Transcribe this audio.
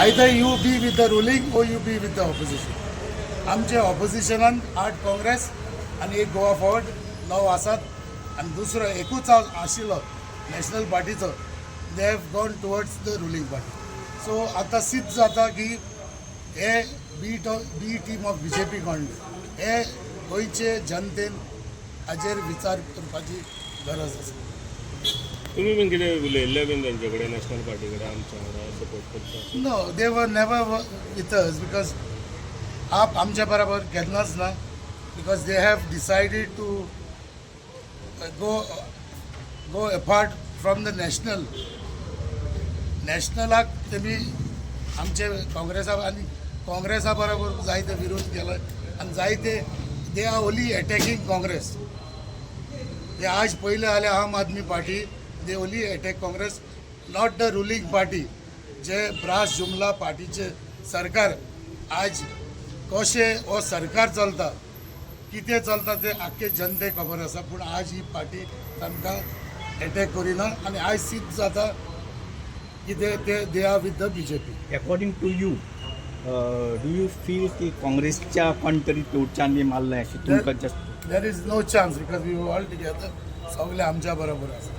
Either you be with the ruling or you be with the opposition. आमचे ऑपोजिशनान आठ काँग्रेस आनी एक गोवा फॉरवर्ड, णव आसात आनी दुसरो एकूच आशिल्लो national पार्टीचो. They have gone towards the ruling party. So आतां सिद्ध जाता की हे B team of BJP कोण हे गोंयचे जनतेन हाजेर विचार करपाची गरज आसा. तुमी बीन कितें उलयल्ले बीन तेंचे कडेन, नॅशनल पार्टी कडेन, आमच्या वांगडा सपोर्ट करता? No, they were never with us because आप आमच्या बरोबर केन्नाच ना, because they have decided to go apart from the national. नॅशनलाक तेमी आमचे काँग्रेसा आनी काँग्रेसा बरोबर जायते विरोध केला आनी जायते they are only attacking Congress. ते आज पयले आले Aam Aadmi party, they only attack Congress, not the ruling party. जे ब्रास जुमला पार्टीचे सरकार आज कशें हो सरकार चलता, कितें चलता तें आख्खे जनतेक खबर आसा. पूण आज ही पार्टी तांकां एटॅक करिना आनी आयज सिद्ध जाता की ते ते they are with the BJP. According to you, do you feel की काँग्रेसच्या कोण तरी तोडच्यान बी मारलें अशें तुमकां just There is no chance because we all together. सगळे आमच्या बरोबर आसा.